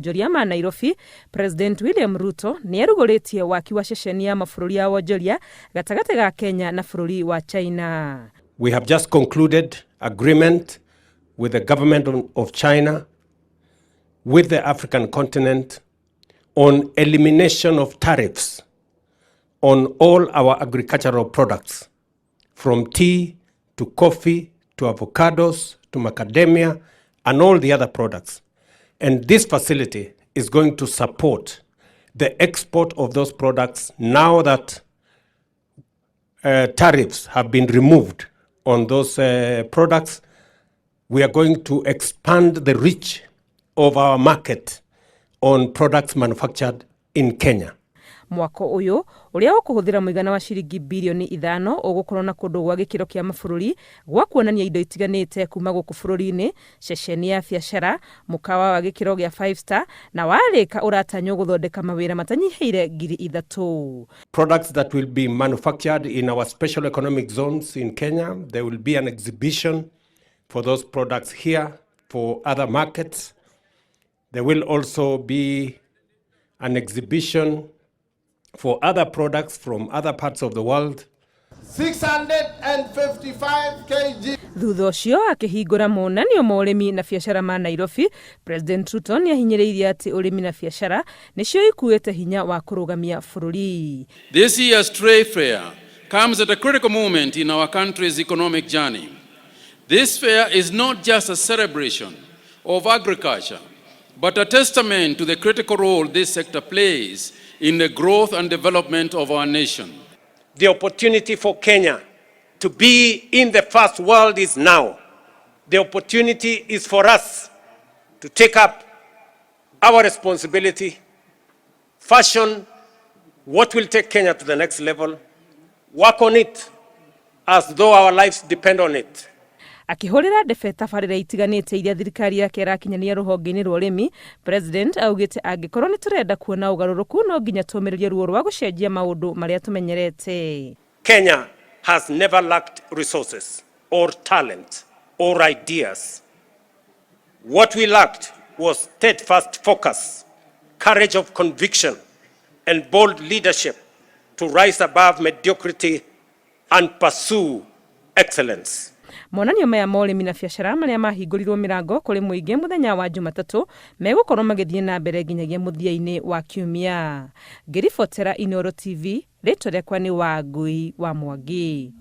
Wonjoria ma Nairobi, President William Ruto nĩ arugũrĩtie waki wa ceceni ya mabũrũri ya wonjoria gatagatĩ ga Kenya na bũrũri wa China. We have just concluded agreement with the government of China, with the African continent, on elimination of tariffs on all our agricultural products, from tea to coffee to avocados to macadamia and all the other products. And this facility is going to support the export of those products now that tariffs have been removed on those products. We are going to expand the reach of our market on products manufactured in Kenya. Mwako ũyũ ũrĩa ũkũhũthĩra mũigana wa ciringi birioni 5 ũgũkorwo na kũndũ gwa gĩkĩro kĩa mabũrũri gwa kuonania indo itiganĩte kuma gũkũ bũrũri-inĩ, ceceni ya biacara, mũkawa wa gĩkĩro gĩa 5 star, na warĩka ũratanywo gũthondeka mawĩra matanyihĩire 3,000. Products that will be manufactured in our special economic zones in Kenya. There will be an exhibition for those products here for other markets. There will also be an exhibition for other products from other parts of the world. 655 kg. Thutha ũcio akĩhingũra monanio ma ũrĩmi na biacara ma Nairobi, President Ruto nĩ ahinyĩrĩirie atĩ ũrĩmi na biacara nĩcio ikuĩte hinya wa kũrũgamia bũrũri. This year's trade fair comes at a critical moment in our country's economic journey. This fair is not just a celebration of agriculture, but a testament to the critical role this sector plays in the growth and development of our nation. The opportunity for Kenya to be in the first world is now. The opportunity is for us to take up our responsibility, fashion what will take Kenya to the next level, work on it as though our lives depend on it. Akĩhũrĩra ndebe tabarĩra itiganĩte iria thirikari yake ĩrakinyania rũhonge-inĩ rwa ũrĩmi, President augĩte angĩkorwo nĩ tũrenda kuona ũgarũrũku, no nginya tũmĩrĩrie ruo rwa gũcenjia maũndũ marĩa tũmenyerete. Kenya has never lacked resources or talent or ideas. What we lacked was steadfast focus, courage of conviction, and bold leadership to rise above mediocrity and pursue excellence. Monanio maya ma ũrĩmi na biacara marĩa mahingũrirwo mĩrango kũrĩ mũingĩ mũthenya wa Jumatatũ megũkorwo magĩthiĩ na mbere nginyagia mũthia-inĩ wa kiumia. Ngĩribotera Inooro TV, rĩtwa rĩakwa nĩ Wangui wa Mwangi.